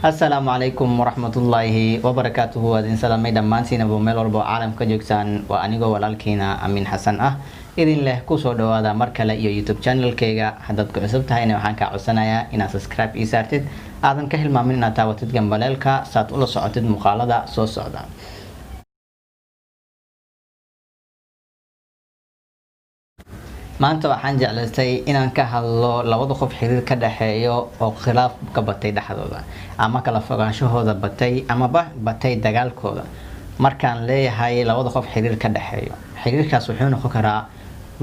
Asalaamu calaykum waraxmatullaahi wabarakaatuhu. Waa idin salaamay dhammaantiinaba meel walba oo caalamka joogtaan. Waa anigoo walaalkiina Amiin Xasan ah, idin leh kusoo dhawaada mar kale iyo YouTube channelkayga. Haddaad ku cusub tahayna, waxaan kaa codsanayaa inaad subscribe ii saartid, aadan ka hilmaamin inaad taabatid gambaleelka saad ula socotid muuqaalada soo socda. Maanta waxaan jeclaystay inaan ka hadlo labada qof xiriir ka dhexeeyo oo khilaaf ka batay dhexdooda, ama kala fogaanshahooda batay, amaba batay dagaalkooda. Markaan leeyahay labada qof xiriir ka dhexeeyo, xiriirkaas wuxuu noqon karaa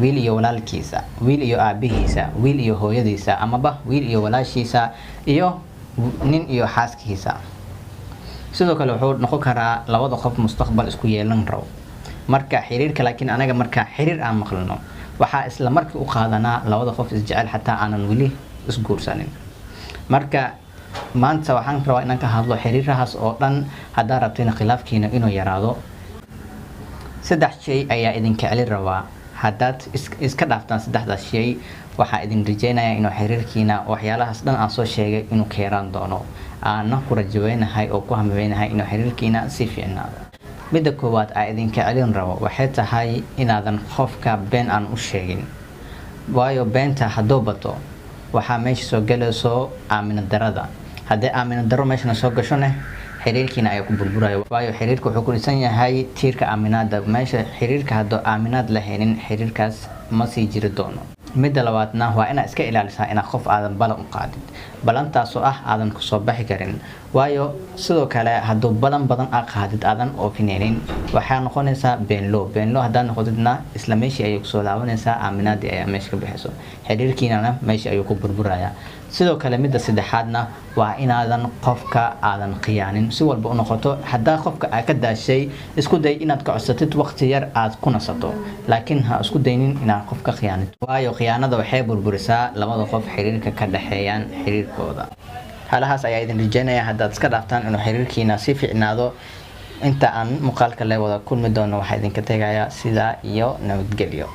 wiil iyo walaalkiisa, wiil iyo aabihiisa, wiil iyo hooyadiisa, amaba wiil iyo walaashiisa, iyo nin iyo xaaskiisa. Sidoo kale wuxuu noqon karaa labada qof mustaqbal isku yeelan rabo. Marka xiriirka, laakiin anaga marka xiriir aan maqlino, waxaa isla markii u qaadanaa labada qof isjecel, xataa aanan weli isguursanin. Marka maanta waxaan rabaa inaan ka hadlo xiriirahaas oo dhan. Haddaa rabtina khilaafkiina inuu yaraado, saddex shay ayaa idinka celin rabaa. Haddaad iska dhaaftaan saddexdaas shay, waxaa idin rajeynaya inuu xiriirkiina waxyaalahaas dhan aan soo sheegay inuu ka yaraan doono, aana ku rajaweynahay oo ku hamaweynahay inuu xiriirkiina si fiicnaado. Midda koowaad aa idinka celin rabo waxay tahay inaadan qofka been aan u sheegin, waayo beenta hadduu bato waxaa meesha soo galayso aamina darada. Haddii aamina daro meeshana soo gashone, xiriirkiina ayaa ku burburayo, waayo xiriirka wuxuu ku dhisan yahay tiirka aaminaada. Meesha xiriirka hadduu aaminaad lahaynin, xiriirkaas ma sii jiri doono. Midda labaadna waa inaad iska ilaalisaa inaad qof aadan balan u qaadid, balantaasoo ah aadan kusoo baxi karin, waayo sidoo kale hadduu balan badan aa qaadid aadan oofineynin, waxaa noqonaysaa beenlo. Beenlo haddaad noqotidna, isla meeshii ayay kusoo laabanaysaa, aaminaadii ayaa meesha ka bixayso, xiriirkiinana meeshii ayuu ku burburayaa. Sidoo kale midda saddexaadna waa inaadan qofka aadan khiyaanin, si walba u noqoto. Haddaa qofka aa ka daashay, isku day inaad ka codsatid waqti yar aad ku nasato, laakiin ha isku daynin inaad qofka khiyaanid, waayo khiyaanada waxay burburisaa labada qof xiriirka ka dhexeeyaan xiriirkooda. Halahaas ayaa idin rajeynaya haddaad iska dhaaftaan inuu xiriirkiina si fiicnaado. Inta aan muuqaalka le wada kulmi doono, waxaa idinka tegayaa sidaa iyo nabadgelyo.